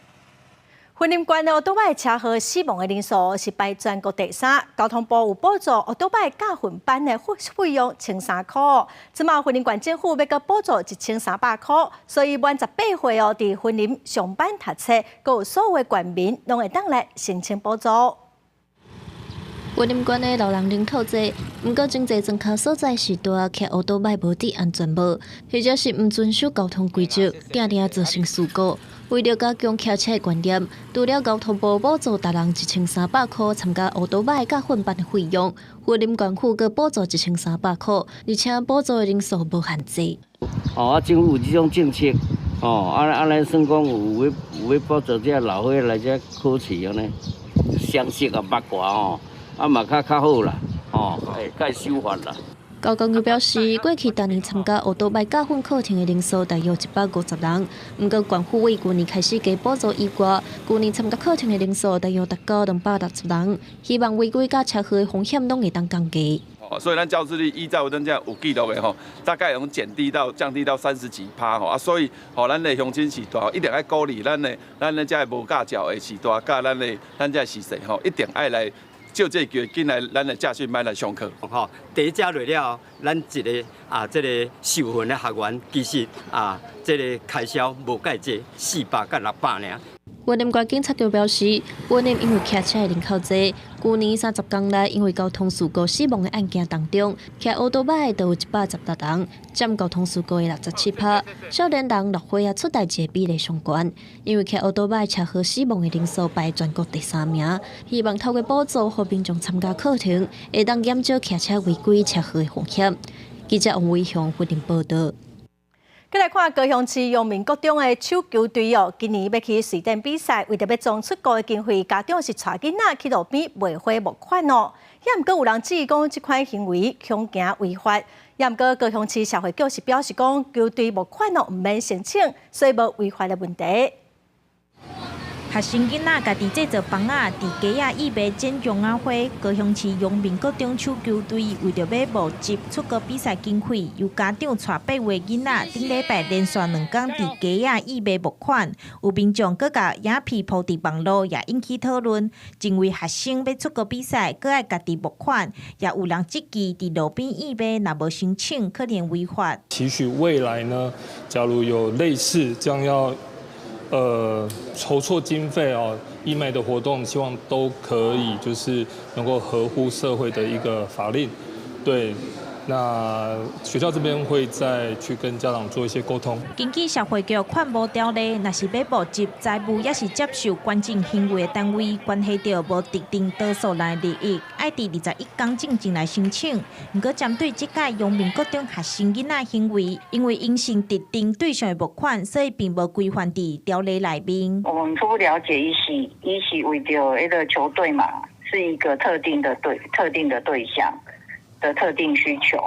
雲林縣的歐多擺車禍死亡的人數是排全國第三，交通部有補助歐多擺駕訓班的費用千三箍，這馬雲林縣政府欲閣補助1300箍，所以滿18歲哦，佇雲林上班讀冊，閣有所有的縣民攏會當來申請補助。雲林縣的老人人口濟，毋過真濟莊跤所在是拄仔騎歐多擺無戴安全帽，或者是毋遵守交通規則，定定造成事故。為著加強騎車的觀念，除了交通部補助逐人1300箍參加歐多擺駕訓班的費用，雲林縣府閣補助1300箍，而且補助的人數無限制。哦，啊，政府有這種政策，哦，啊啊，咱算講有欲補助這老歲仔來遮考試按呢，相識啊，八卦吼，啊嘛較好啦，哦，會較守法啦。交通局表示，過去逐年參加歐多擺駕訓課程的人數大約150人。毋過，縣府為舊年開始加補助以外，舊年參加課程的人數大約達到260人。希望違規佮車禍的風險攏會當降低。哦，所以咱肇事率依照咱這有記錄的吼，大概用減低到降低到30幾趴吼啊，所以吼，咱的鄉親序大一定愛鼓勵咱的這個無駕照的序大，佮咱這序細吼，一定愛來。藉這個機會進來咱的駕訓班來上課。吼，第一只落了後，咱一个啊，這個受訓的學員其實啊，這個開銷無蓋濟，400佮600爾。雲林縣警察局表示，雲林因為騎車的人口濟，舊年30天內因為交通事故死亡的案件當中，騎歐多擺的就有116人，佔交通事故的67趴。少年人老歲仔出代誌的比例上懸，因為騎歐多擺車禍死亡的人數排全國第三名。希望透過補助，予民眾參加課程，會當減少騎車違規車禍的風險。記者王偉雄雲林報導。閣來看高雄市陽明國中的手球隊哦，今年欲去瑞典比賽，為著欲籌出國的經費，家長是帶囡仔去路邊賣花募款哦。也毋過有人質疑講，這款行為恐驚違法。也毋過高雄市社會局是表示講，球隊募款哦毋免申請，所以無違法的問題。學生囡仔家己製作枋仔，佇街仔義賣剪絨仔花。高雄市陽明國中手球隊為著欲募集出國比賽經費，由家長帶8位囡仔，頂禮拜連續兩工佇街仔義賣募款。有民眾閣共影片鋪佇網路，也引起討論。認為學生欲出國比賽，閣愛家己募款，也有人質疑佇路邊義賣，若無申請，可能違法。期許未來呢，假如有類似這樣要籌措經費哦，義賣的活動，希望都可以就是能夠合乎社會的一個法令，對。那學校這邊會再去跟家長做一些溝通。根據社會局勸募條例，若是欲募集財物，抑是接受捐贈行為的單位，關係著無特定多數人的利益，愛佇21工進前來申請。毋過針對這屆陽明國中學生囡仔行為，因為𪜶是特定對象的募款，所以並無規範佇條例內面。我們初步了解，伊是為著彼个球隊嘛，是一個特定的對象的特定需求，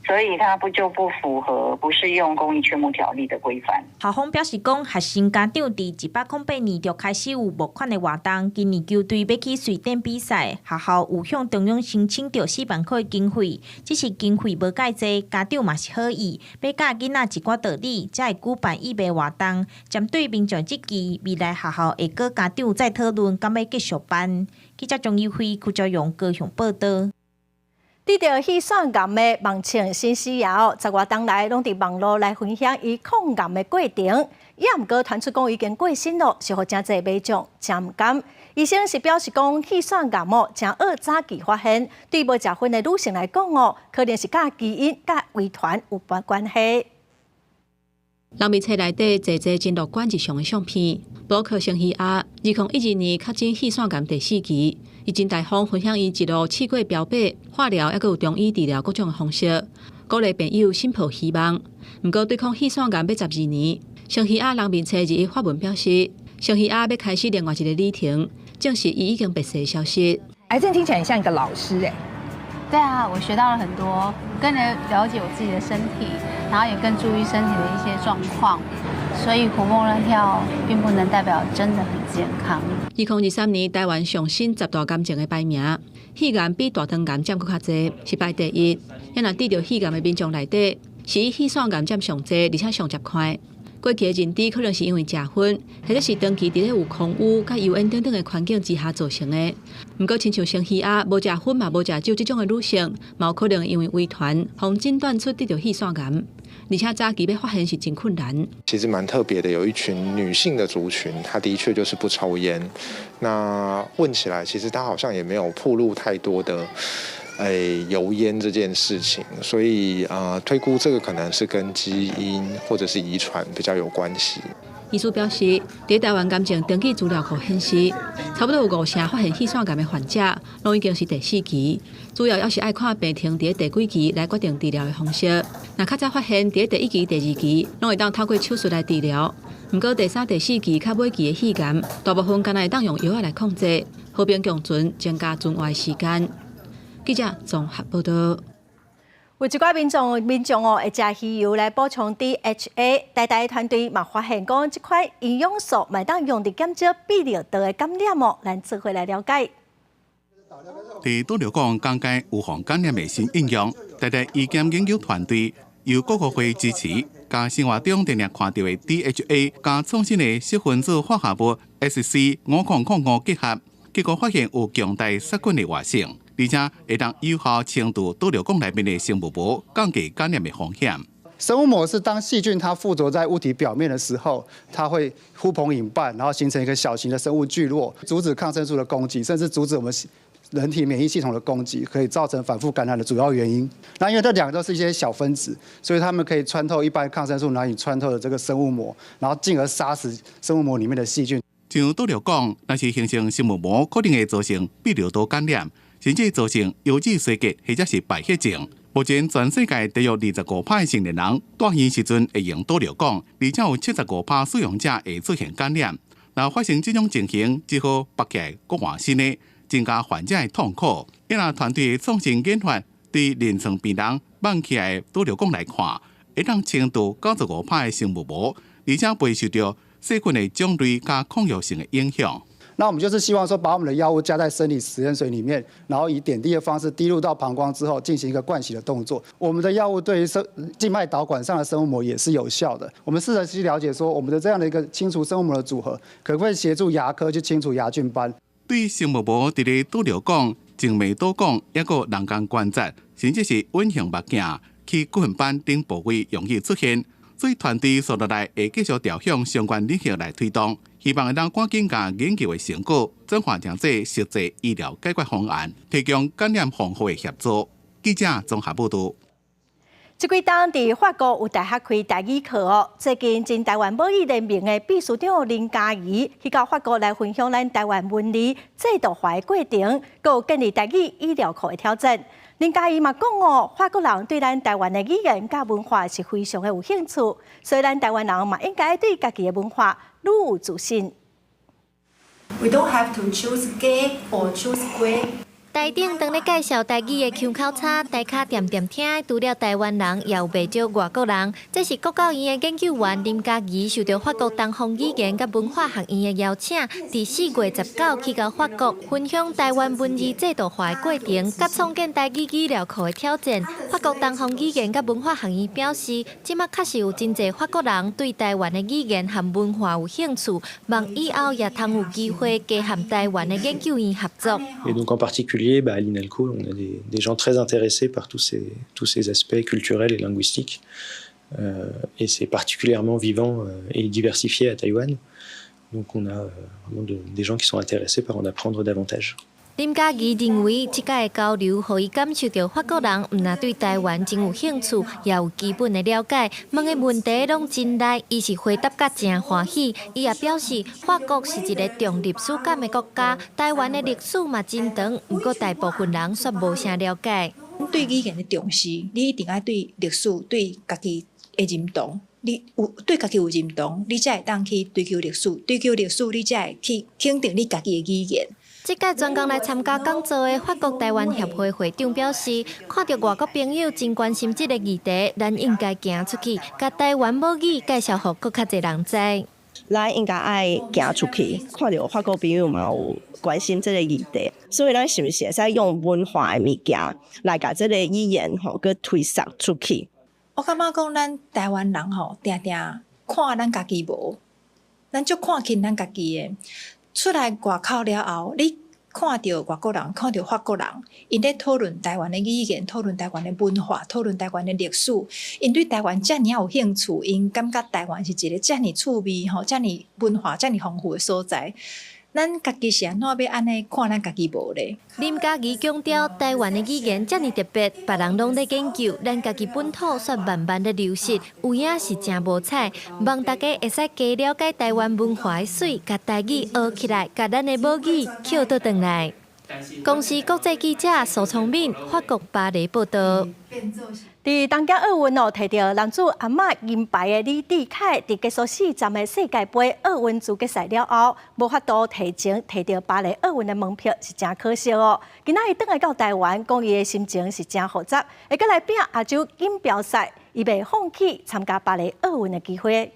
所以它不就不符合不適用公益勸募條例的規範。校方表示講，學生家長佇108年就開始有募款的活動，今年球隊欲去瑞典比賽，學校有向中央申請著4萬塊經費，只是經費無蓋濟，家長嘛是好意，欲教囡仔一寡道理，才會舉辦義賣活動。針對民眾質疑，未來學校會閣家長再討論，敢欲繼續辦。記者張怡輝、柯昭勇高雄報導。得著肺腺癌的網紅新思瑤，十外冬來攏佇網路來分享伊抗癌的過程，也毋過傳出講已經過身咯，是予誠濟民眾誠毋甘。醫生是表示講，肺腺癌哦，誠惡早期發現，對無食薰的女性來講哦，可能是佮基因、佮遺傳有關關係。人面冊內底濟濟真樂觀日常的相片，部落客盛希亞，2012年確診肺腺癌第四期。伊真大方分享伊一路試過標靶、化療，抑閣有中醫治療各種的方式，鼓勵病友心抱希望。毋過對抗肺腺癌欲12年，盛希亞人面冊21發文表示，盛希亞欲開始另外一個旅程，證實伊已經病逝的消息。癌症聽起來很像一個老師哎。對啊，我學到了很多，更了解我自己的身體，然後也更注意身體的一些狀況。所以活蹦亂跳並不能代表真的很健康。2023年台灣上新十大癌症的排名，肺癌比大腸癌佔閣較濟，是排第一。若得著肺癌的民眾內底，是以肺腺癌佔上濟，而且上捷快。過去的認知可能是因為食薰，或者是長期佇咧有空污、佮油煙等等的環境之下造成的。毋過，親像盛希亞無食薰嘛無食酒這種的女性，嘛有可能因為遺傳，予診斷出得著肺腺癌。而且早期欲發現是真困難。其實蠻特別的，有一群女性的族群，她的確就是不抽菸。那問起來，其實她好像也沒有暴露太多的油煙這件事情，所以推估這個可能是跟基因或者是遺傳比較有關係。醫師表示，佇台灣癌症登記資料庫顯示，差不多有五成發現肺腺癌的患者，攏已經是第四期。主要猶是愛看病情佇第幾期來決定治療的方式。若較早發現佇第一期、第二期，攏會當透過手術來治療。毋過第三、第四期較尾期的肺癌，大部分敢若會當用藥仔來控制，和平共存，增加存活時間。記者綜合報導。有一寡民眾哦，會食魚油來補充 DHA。台大團隊嘛發現講，這款營養素嘛會當用佇減少泌尿道的感染哦，咱做伙來了解。佇導尿管降低預防感染的新應用，台大醫檢研究團隊由國合會支持，將生活中定定看著的 DHA 佮創新的小分子化合物 SC5005結合，結果發現有強大殺菌的活性。而且會當有效清除導尿管內面的生物膜，降低感染的風險。生物膜是當細菌它附着在物體表面的時候，它會呼朋引伴，然後形成一個小型的生物聚落，阻止抗生素的攻擊，甚至阻止我們人體免疫系統的攻擊，可以造成反覆感染的主要原因。那因為這兩個都是一些小分子，所以它們可以穿透一般抗生素難以穿透的這個生物膜，然後進而殺死生物膜裡面的細菌。像導尿管，若是形成生物膜，可能會造成泌尿道感染，甚至造成腰子衰竭或者是敗血症。目前全世界大約25%的成年人大嬰時陣會用導尿管，而且有75%使用者會出現感染。若發生這種情形，只好拔起來閣換新的，增加患者的痛苦。因為團隊創新研發，對臨床病人放棄的導尿管來看，會當清除95%的生物膜，而且袂受著細菌的種類佮抗藥性的影響。那我們就是希望說，把我們的藥物加在生理食鹽水裡面，然後以點滴的方式滴入到膀胱之後，進行一個灌洗的動作。我們的藥物對於生靜脈導管上的生物膜也是有效的。我們試著去了解說，我們的這樣的一個清除生物膜的組合，可不可以協助牙科去清除牙菌斑？對生物膜佇咧導尿管、靜脈導管，抑閣人工關節，甚至是隱形目鏡、去骨粉斑等部位容易出現。所以團隊紲落來會繼續朝向相關領域來推動，希望會當趕緊共研究的成果轉化成做實際醫療解決方案，提供感染防護的協助。記者綜合報導。這幾冬佇法國有大學開台語課哦。最近，前台灣母語聯盟的秘書長林佳儀去到法國來分享咱台灣文字制度化的過程，閣有建立台語語料庫的挑戰。林佳儀嘛講哦，法國人對咱台灣的語言佮文化是非常的有興趣，所以咱台灣人嘛應該對家己的文化愈有自信。 We don't have to choose 家 or choose 國。台頂當咧介紹台語的腔口差，台跤恬恬聽，除了台灣人，也有袂少外國人。這是國教院的研究員林佳儀受著法國東方語言佮文化學院的邀請，佇4月19去到法國，分享台灣文字制度化的過程，佮創建台語語料庫的挑戰。法國東方語言佮文化學院表示，這馬確實有真濟法國人對台灣的語言和文化有興趣，望以後也通有機會加和台灣的研究院合作。 Et donc en particulier, bah, à l'INALCO, on a des gens très intéressés par tous ces aspects culturels et linguistiques. Et c'est particulièrement vivant et diversifié à Taïwan. Donc on a vraiment des gens qui sont intéressés par en apprendre davantage. 林佳儀認為，這擺的交流，予伊感受著法國人毋但對台灣真有興趣，也有基本的了解。問的問題攏真來，伊是回答甲誠歡喜。伊也表示，法國是一个重歷史感的國家，台灣的歷史嘛真長，毋過大部分人卻無啥了解。對語言的重視，你一定愛對歷史、對家己的認同。你有對家己有認同，你才會當去追求歷史，追求歷史，你才會去肯定你家己的語言。這屆專工來參加講座的法國台灣協會會長表示，看著外國朋友真關心這个議題，咱應該行出去，共台灣母語介紹予閣較濟人知。咱應該愛行出去，看著法國朋友嘛有關心這个議題，所以咱是毋是會使用文化的物件來共這个語言吼閣推捒出去？我感覺講，咱台灣人吼，定定看咱家己無，咱足看輕咱家己的。出來外口了後，你看著外國人，看著法國人，𪜶咧討論台灣的語言，討論台灣的文化，討論台灣的歷史，𪜶對台灣遮爾有興趣，𪜶感覺台灣是一个遮爾趣味吼，遮爾文化遮爾豐富的所在。咱家己是按怎欲按呢看咱家己無咧？林佳儀強調，台灣的語言遮爾特別，別人攏咧研究，咱家己本土卻慢慢咧流失，有影是誠無彩。望大家會使加了解台灣文化的媠，共台語學起來，共咱的母語抾倒轉來。公視國際記者蘇聰敏，法國巴黎報導。佇東京奧運哦，摕著男子鞍馬銀牌的李智凱，佇結束四站的世界盃奧運資格賽了後，無法度提前摕著巴黎奧運的門票，是誠可惜哦。今仔伊轉來到台灣，講伊的心情是誠複雜，會閣來拼亞洲錦標賽，伊袂放棄參加巴黎奧運的機會。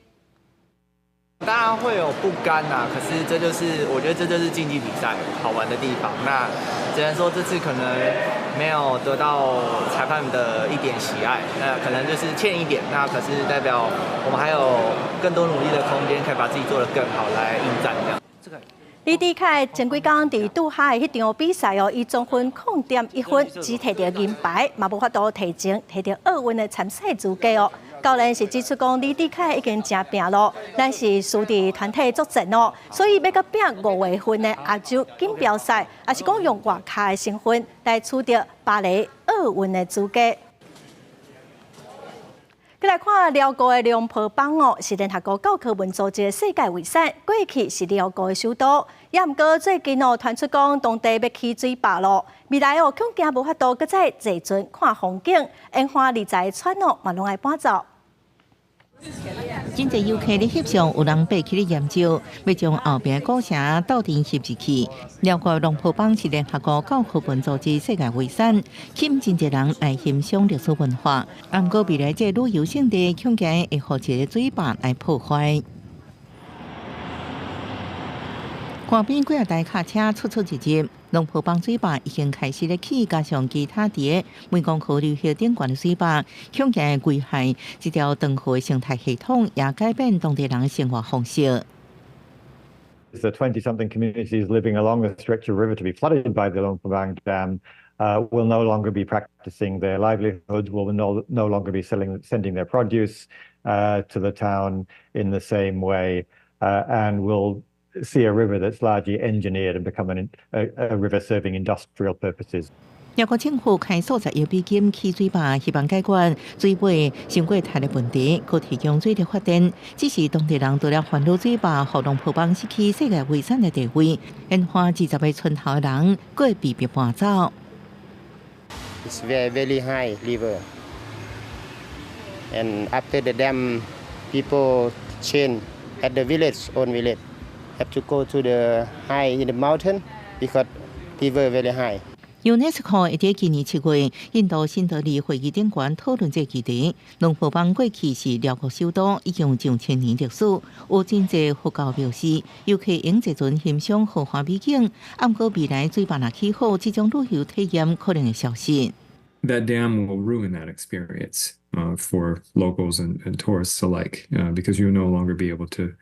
當然會有不甘啊，可是這就是我覺得這就是競技比賽好玩的地方。那只能說這次可能沒有得到裁判的一點喜愛，那可能就是欠一點。那可是代表我們還有更多努力的空間，可以把自己做得更好，來應戰這樣。李智凱前幾工佇杜哈的彼場比賽哦，伊總分0.1分，只摕著銀牌，嘛無法度提前摕著奧運的參賽資格哦。教練是指出講，李智凱已經誠拼咯，咱是輸佇團體作戰哦，所以欲閣拼5月份的亞洲錦標賽，抑是講用外卡的身份來取得巴黎奧運的資格。閣來看寮國的龍坡邦哦，是聯合國教科文組織的世界遺產，過去是寮國的首都。也毋過最近哦，傳出講當地欲起水壩咯，未來哦，恐驚無法度閣再坐船看風景，沿岸20個村哦，嘛攏愛搬走。真濟遊客咧翕相，有人爬起咧研究，欲將後壁古城鬥陣翕入去。寮國龍坡邦是聯合國教科文組織世界遺產，吸引真濟人來欣賞歷史文化。毋過未來這旅遊勝地，恐驚會予一个水壩來破壞。岸邊幾若台卡車出出入入，龍婆幫水壩已經開始咧起，加上其他佇湄公河流域頂懸的水壩，恐驚危害這條長河的生態系統，也改變當地人的生活方式。 The 20-something communities living along the stretch of river to be flooded by the Luang Prabang Dam will no longer be practicing their livelihoods, will no longer be sending their produce to the town in the same way, and will see a river that's largely engineered and become a river serving industrial purposes. 寮國政府開數十億美金起水壩，希望解決水位傷過大的問題，閣提供水力發電。只是當地人除了煩惱水壩，予龍婆幫失去世界遺產的地位，延緩20個村頭的人，閣會被迫搬走。 It's very very high river, and after the dam, people change at the village, own village, have to go to the high in the mountain because river very high. UNESCO 會佇今年7月，印度新德里會議頂懸討論這個議題。龍婆幫過去是寮國首都，已經有上千年歷史。有真濟佛教廟寺，遊客用坐船欣賞豪華美景。毋過未來水壩若起好，這種旅遊體驗可能會消失。 That dam will ruin that experience for locals and tourists alike, because you'll no longer be able to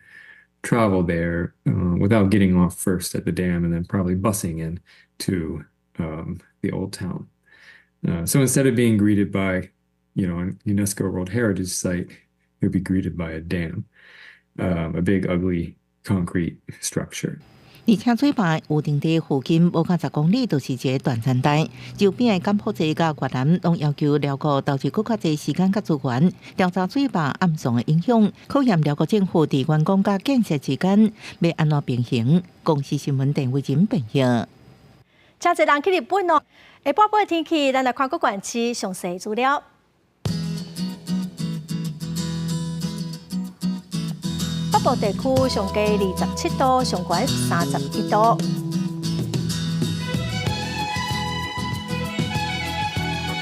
travel there without getting off first at the dam and then probably busing in to the old town. So instead of being greeted by a UNESCO World Heritage Site, you'll be greeted by a dam, a big, ugly concrete structure. 而且水壩有定地附近無到10公里，就是一个斷層帶。周邊的柬埔寨佮越南攏要求寮國投入閣較濟時間佮資源，調查水壩暗藏的影響，考驗寮國政府佇完工佮建設之間欲按怎平衡。公視新聞鄧偉仁編譯。誠濟人去日本哦，下晡晡的天氣，咱來看各縣市詳細資料。北部地區上低27度，上懸31度。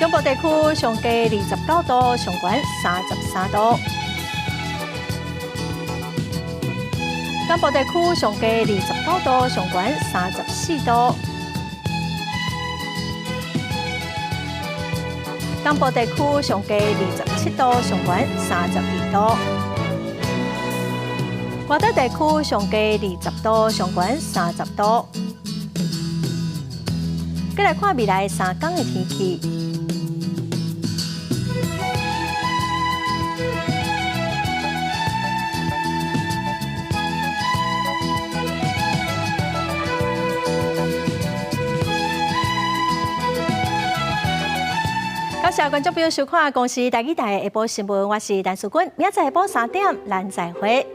中部地區上低29度，上懸33度。南部地區上低29度，上懸34度。東部地區上低27度，上懸32度。外島地區上低20度，上懸30度。閣來看未來3工的天氣。感謝觀眾朋友收看《公視台語台》下晡新聞，我是陳淑君，明仔載下晡3點，咱再會。